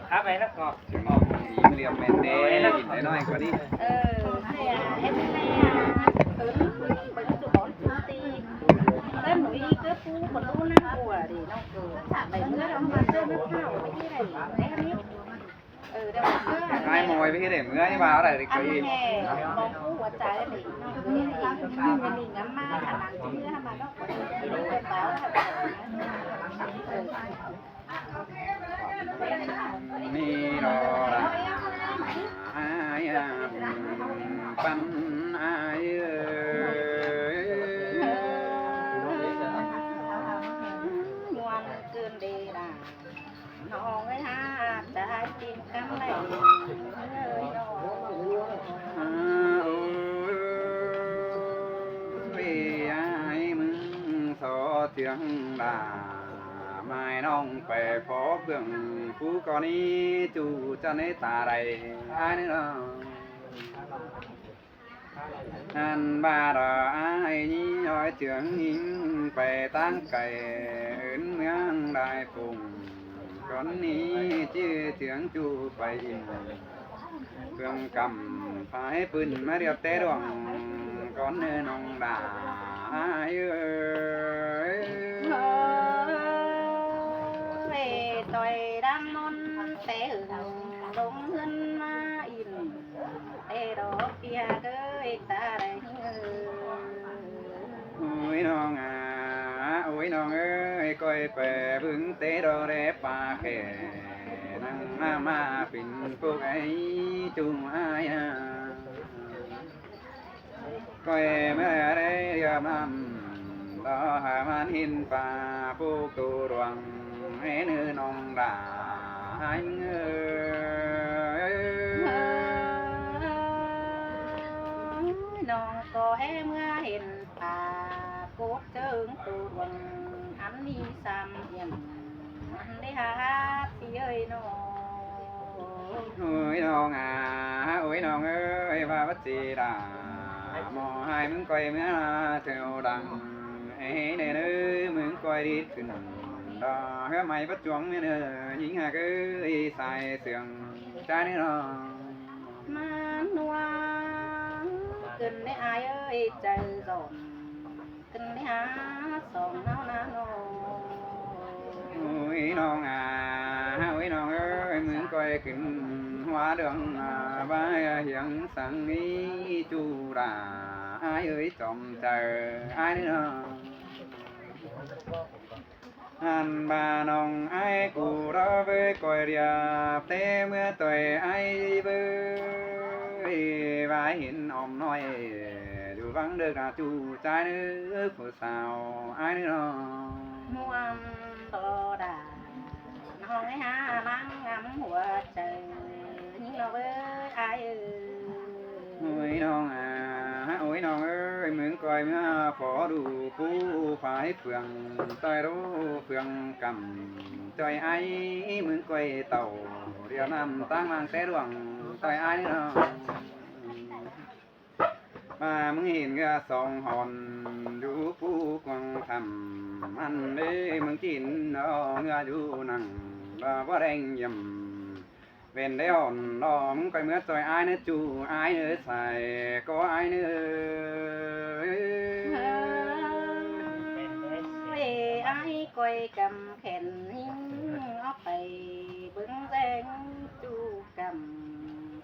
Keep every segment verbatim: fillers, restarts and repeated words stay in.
Khắp này nó ngọt. Ngọt, ý liệm mệt đê, nhìn thấy nói có đi. Ờ, hay à, em hay à, tớ bớt chụp bón tí. Tớ nuôi tớ pú một lũ năm của để nó cử. Đẩy mưa nó mà tớ nó thảo với cái này, đấy không biết. Ai mồi với cái để mưa ấy vào đây thì có gì. Ăn hè, bóng cú của trái này, nó cứ để mình ngắm mà, khả năng chứ mưa mà nó có thể đi được báo. Ni lo la ai a păn ai ơi. Muôn cơn đê đà nó người ha đã tìm cắm này người đó. Ôi ai mưng so tiếng đà mai nong phải phó phường phú con ý chủ chân ấy ta đây ai nữa. Ăn ba đó ai nhí nói tiếng nhính phải tăng cày ấn miếng đại phùng con ý chứ tiếng chủ phải im. Phương cẩm phải pưn mà điệp tế đoàn con nơi nong đà ai ơi. Ê, tôi đang môn tế hứng đông hơn mà in. Ê, đó kia đơi ta đây. Ôi nong à, ôi nong ơi, coi pè bưng tế đó để pa khẻ. Năng mà mà pin phúc ấy chung ai à. Coi mẹ đây yam năm đó hà man hin pa phúc tu ruang ấy nư nong đà anh ơi. Nong có em mưa hin pa cốt chướng tu ruang ăn đi sam yên ăn đi hát đi ơi nong. Ôi nong à, ôi nong ơi, và bắt gì đã mò hai mứng coi mía theo đằng. Ê, nè nơ, mứng coi đi thử nằm đó, hứa mày bắt chuông mía nơ, nhính hà cứ y sai sương, trái nơ nó. Mà nua, cơn nè ai ơi, trời giòn, cơn nè hả, sòng nao nà nô. Ôi nong à, ôi nong ơi, mứng coi kính hoa đường à, ba hiếng sáng ý chu đà, ai ơi chòm trời, ai nữa. Hẳn bà nong ai cú đó với coi điệp, tế mưa tuổi ai với, và hin om nói, dù vắng được là chu trái nước của sao, ai nữa. Muôn đó đà, nong ai hả lắng ngắm hua trời, những nó với ai ơi. Ôi nong à, ôi nong ơi, mứng coi mưa phó đủ phú phải phường, tôi đố phường cẩm, tôi ai mứng coi tàu, điều năm tăng mang té đuồng, tôi ai nữa. Mà mứng hin ngựa sông hòn, đủ phú quang thẳm, ăn đế mứng chín đó ngựa đủ nặng, đó bó đen yầm. Vên đế hòn đó mứng coi mưa trời ai nữa chu ai nữa xài có ai nữa. Ê, ai coi căm khen hính ốc bày bứng reng chu căm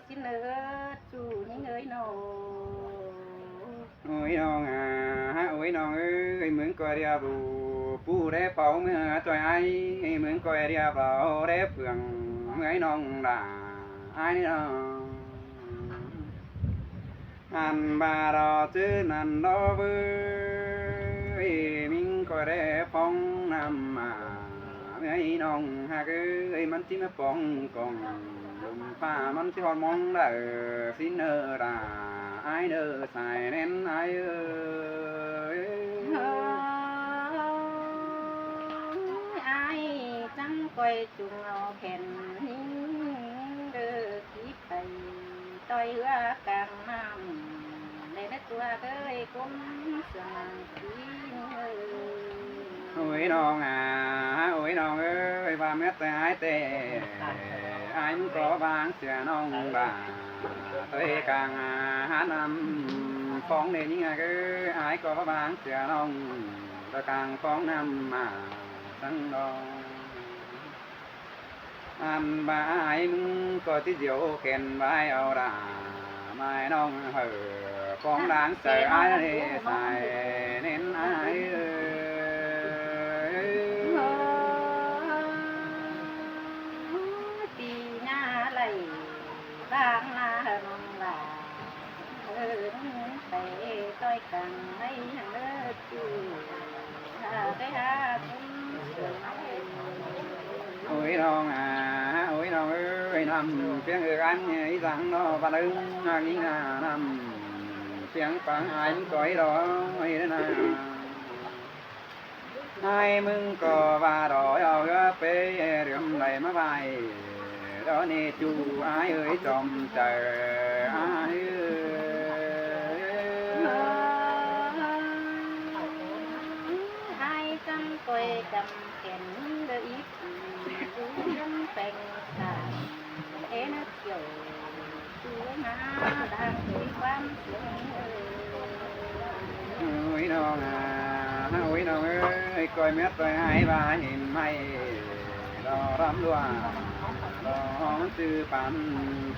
xin ớt chu những ơi nô. Ôi nong à, ôi nong ơi, mứng coi điệp bù, bù đế pháo mưa trời ai, mứng coi điệp bù đế phường, mưa ai nong đà, ai nong. Ăn bà đó chứ năn đó với, mứng coi đế phóng năm mà, mưa ai nong hạc ơi, mắn chim phóng còng. Lùm pha mắn chứ hòn mong đỡ xin nơ đà ai nơ xài nén ai ơi. Ai chăng coi chung ao khen hính đơ ký bày tôi hứa càng năm để đất tua tới cũng sương ký ơi. Ôi nong à, ôi nong ơi, ꞌVa mết ꞌtoi ải ꞌtẹ, ải ꞌmứng ꞌcọ ꞌváng sia ꞌnọng ꞌva, ꞌtoi cang hák ꞌnặm phóng ꞌnê ꞌnhính ꞌcọ, ải ꞌcọ ꞌváng sia ꞌnọng, ꞌtoi cang phóng ꞌnặm ꞌmá săng đo. Ăn ꞌva ải ꞌmứng ꞌcọ ꞌchí diêu khen ꞌvái au đa, mai ꞌnọng hảư phóng đang saư ải ꞌnê sai ꞌnến ải ơi. ꞌPi ꞌnhá đảy ꞌváng ꞌla ꞌnọng ꞌva, ꞌhới ꞌnưng pay ꞌtoi cang ꞌmạy hăng ꞌlớ ꞌchư, ha ꞌtoi ha ꞌcốn sương. Ôi ꞌnọng à, ôi ꞌnọng ơi, ꞌnặm ꞌpiếng ư ăn ꞌí dáng ꞌnọ ꞌva ꞌlớng ꞌnhá ꞌnhính ꞌnặm ꞌpiếng pang ải ꞌmứng ꞌcọ ꞌí đo, ꞌí đa ꞌna. Ải ꞌmứng ꞌcọ ꞌva đo au ꞌhứa pé rưm đảy ꞌmá ꞌvạy đo ꞌnị ꞌchu ải ơi chom chaư ải ơi. Ải chắng ꞌtoi chăm khen đơ íp, ꞌchu ꞌhiến peng sả, ê nớ kiẻo ꞌchu ꞌmá đang ꞌchí ꞌquám sương. Ôi ꞌnọng à, ôi ꞌnọng ơi, ꞌcoi mết ꞌtoi ải ꞌva hên ꞌmạy lo đắm luông, lo ꞌmắn ꞌchư pán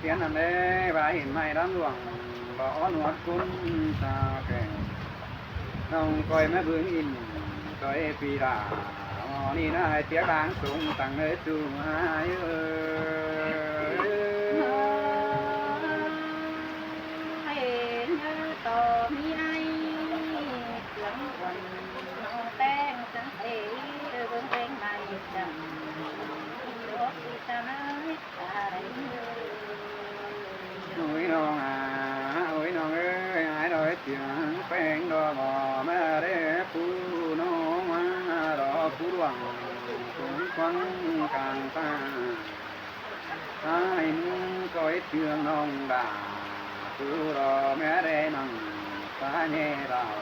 phiến ꞌnặn đé, ꞌva hên ꞌmạy đắm luông, lo ót ꞌnuột ꞌcốn ta kẻ. ꞌNọng ꞌcoi ꞌmá bướng ỉn ꞌtoi ꞌpi đa, ꞌnị ꞌna ải ꞌpiếng đang sung tăng ꞌnớ ꞌchu ải ơi. Hên ꞌnhá ꞌto ꞌmí ải ꞌpiếng quăn ꞌnọng ꞌtếng chắng ê, bướng ꞌvến ꞌmạy chăm ꞌchí ꞌlọt ꞌchư ta ꞌnới. Ôi ꞌnọng à, ôi ꞌnọng ơi, ải đo ꞌhứa ꞌpiếng peng đo ꞌmá ꞌmá đé phú ꞌnọng ꞌmá đo phú luông, phú quăng cang ta. Ải ꞌmứng ꞌcọ ꞌhứa ꞌpiếng ꞌnọng đa, phú đo ꞌmá đé ꞌnọng ta ꞌnhé đao,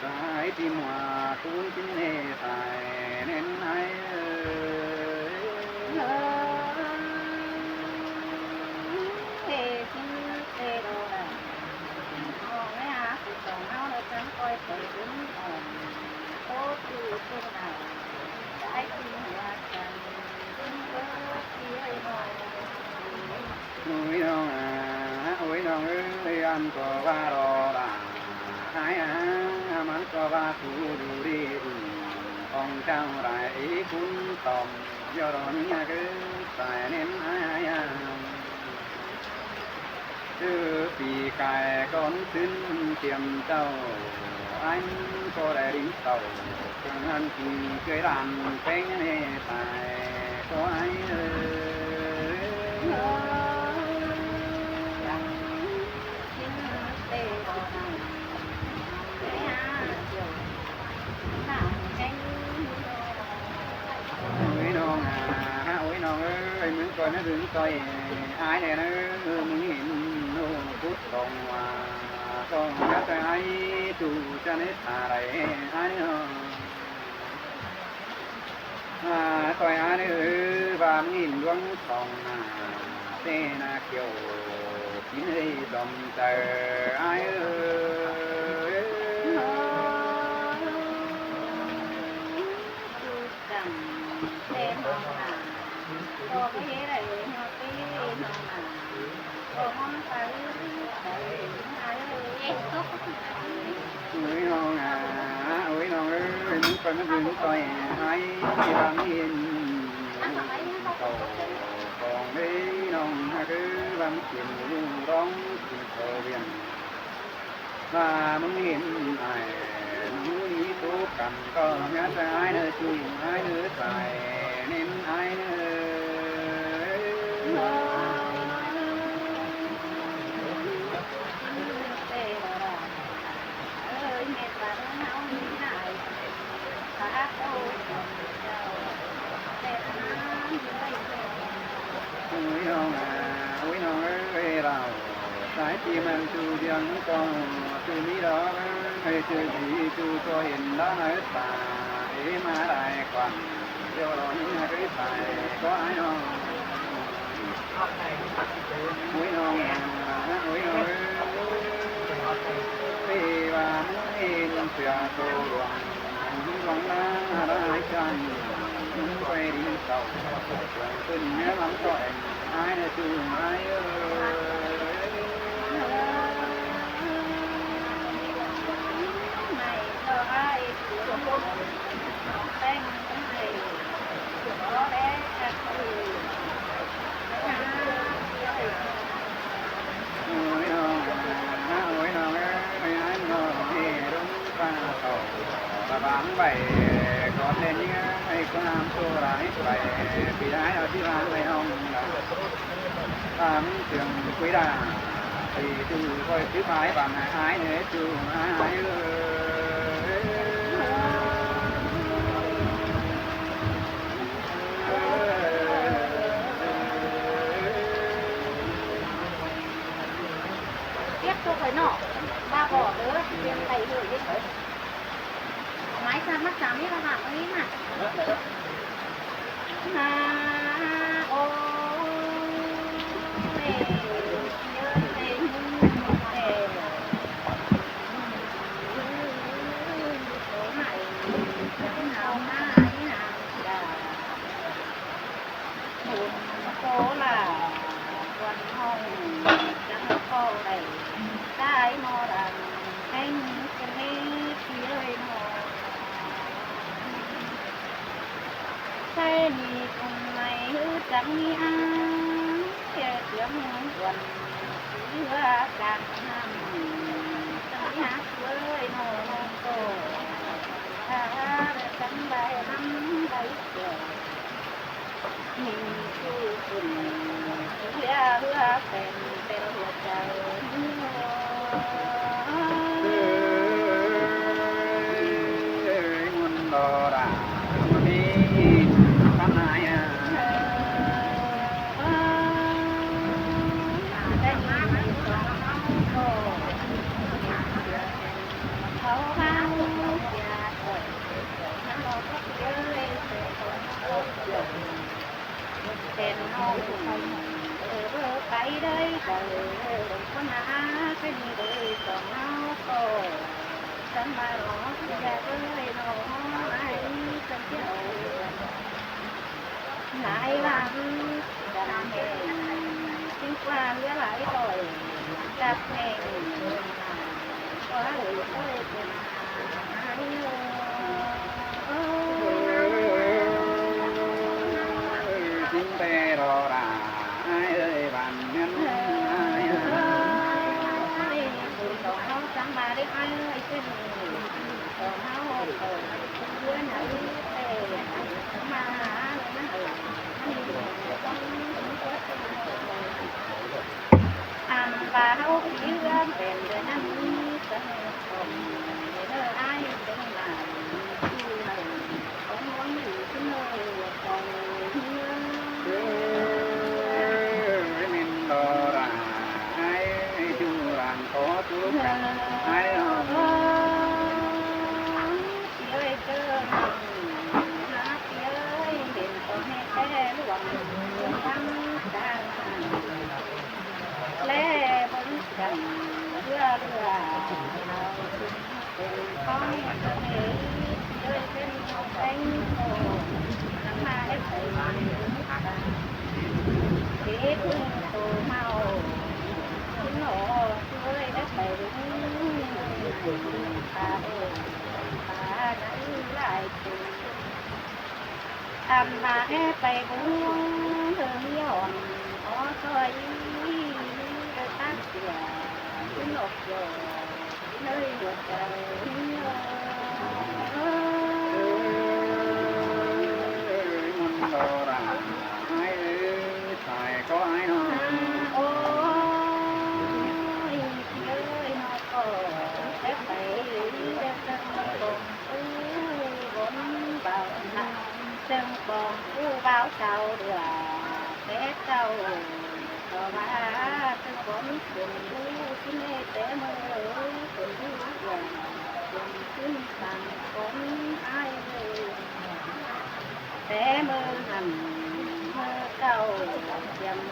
ta ải ꞌchí ꞌmá ꞌcốn ꞌchí ꞌnê sai ꞌnến ải ơi. Ôi ꞌnọng à, ôi ꞌnọng ơi, ăn ꞌcọ ꞌva đo đa, ải à, ꞌmắn ꞌcọ ꞌva phủ đu đi ưng, ꞌcóng chao đảy ꞌcốn tỏm, ꞌdọ đo ꞌnhá ꞌcứ sai ꞌnến ải à. ꞌCứ ꞌpi cai ꞌcón ꞌtứn tiêm chảu, ải ꞌcọ đảy đin tảu, ꞌcương ăn ꞌpi ꞌchới đan peng ꞌnê sai ꞌcọ ải ơi. Ôi ꞌnọng à, ôi ꞌnọng ơi, ꞌmứng ꞌcoi ꞌmá bướng ꞌtoi ải ꞌnê ꞌnớ, ꞌmứng hên ꞌnụ phút tỏng ꞌva, tỏng ꞌmá ꞌtoi ải ꞌchu chăn ết ta đảy ải ꞌnớ. À, ꞌtoi ải ꞌnớ, ꞌva ꞌmứng hên ꞌluống tỏng nả, ꞌtẹ nả kiẻo, kin ơi chom chaư ải ơi. Ôi ꞌnọng à, ôi ꞌnọng ơi, ꞌmứng ꞌcoi ꞌmá bướng ꞌtoi ải, ꞌpi ꞌva ꞌmí hên ꞌcọ, khong ơi ꞌnọng ꞌhặc ới, ꞌva ꞌmí kiên ꞌmú ꞌlóng kiên khổ biển. ꞌVa ꞌmứng hên ải, ꞌmí tố căn ꞌcọ ꞌmá ꞌtoi ải ꞌnớ, ꞌchu ải ꞌnớ sai ꞌnến ải ꞌnớ. Ôi ꞌnọng à, ôi ꞌnọng ơi, đao sai ꞌchí ꞌmắn ꞌchu ꞌdiếng ꞌcọ, ꞌchu ꞌmí đó, ơi ꞌchư đi ꞌchu ꞌcọ hên đó ꞌnớ ta, ê ꞌmá đảy quảng, ꞌdọ đo ꞌnhá ꞌcứ Sai có ai no. Ôi no, ôi no. Vì và muốn in sửa tô luồng, luồng lá lá chân, muốn quay đi sau. Tuần nhớ lắm tội, ai là tu ai ơi. Bám bảy con lên những ai có ham xô là ít bảy, vì ai ở đi làm này không là tám trường quý đà. Thì từ coi thứ hai bằng hai hai này, từ hai hai ơi. Tiếp tục phải nọ, ba bỏ nữa, tiền đẩy gửi đi. Máy sạc mắt chắn đi các bạn ơi mà. Mà, ôi, Bún tô là quan hồng, chẳng có đẩy, cái mò đằng, anh cũng hết kia ơi mò. Sai ni cùng mày hứa chẳng ni ăn, kia tiếng buồn, hứa càng hăng, chẳng ni hát ơi mò mò tô, ta chẳng bài lắm bài kiểu. Tên hông hông, ơ, ơ, cái đấy, cái, ơ, con há, cái gì đấy, con há, cô. Sắm mà nó, cái gì đấy, nó, ai, cái gì đấy. Nái lắm, cái này, chính qua, hứa lại rồi, cặp này, qua, ơi, ơi, Ăn ba háo ký ước bền đời năm. Ăn mà é pay bún, hơ mi hòn, ó soi, hơ tát tỉa, hơ nộp dầu, nơi một trời. Môn đò rả, ai ơi, phải có ai nó. Ôi, ơi, nó có, cái phải, cái phải, Ú bón bảo nặng, sương bón ú báo sau đùa, té sau, có ba sương bón sương ú, xin ê té mơ, sương ú đùa, sương xin sàng bón ai, té mơ hẳn.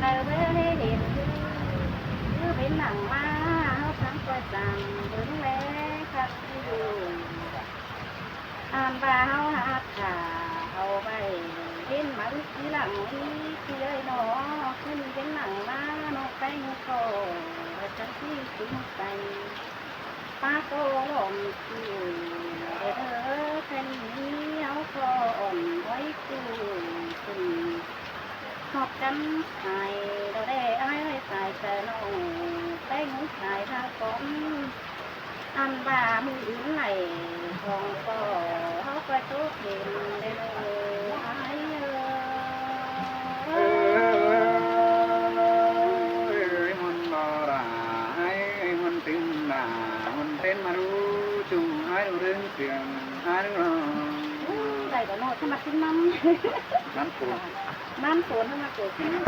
Đaư báu hên, cứ bến nẳng ꞌmá, ꞌháu tháng ꞌcoi dăm bớng lé khăn ꞌhụ. Ăn ꞌva ꞌháu hák thả, ꞌháu ꞌvạy, bến máư ꞌchí lăng ꞌnị ꞌchí ơi ꞌnọ, ꞌcứn bến nẳng ꞌmá ꞌnọ ꞌpéng ꞌcọ, ꞌva chắng ꞌchí sung sanh. ꞌPá ꞌcọ lỏm ꞌchư, đe đơ, khen ꞌnị ꞌháu ꞌcọ ỏn ói ꞌchư, ꞌcứn ꞌhọt chắng sai, đe đe, ải ơi, sai sai ꞌnọng, ꞌpéng ꞌmứ sai ꞌtáng cón. Ăn ꞌva ꞌmự ứn đảy, khong ꞌcọ ꞌháu ꞌcoi tốc hên đe đơ, ải ơi. Ơi, ơi, ơi, ꞌmắn ꞌva đa, ải ơi, ꞌmắn tứn đa, ꞌmắn tên ꞌmá ꞌlụk ꞌchu, ải ꞌlụk ꞌlớng siêng, ải ꞌlụk ꞌlong. Ú, đảy ꞌcọ ꞌnọ, ꞌchí ꞌmá ꞌchí ꞌmắn. ꞌMắn phôn. ꞌMắn phôn, ꞌmắn phôn.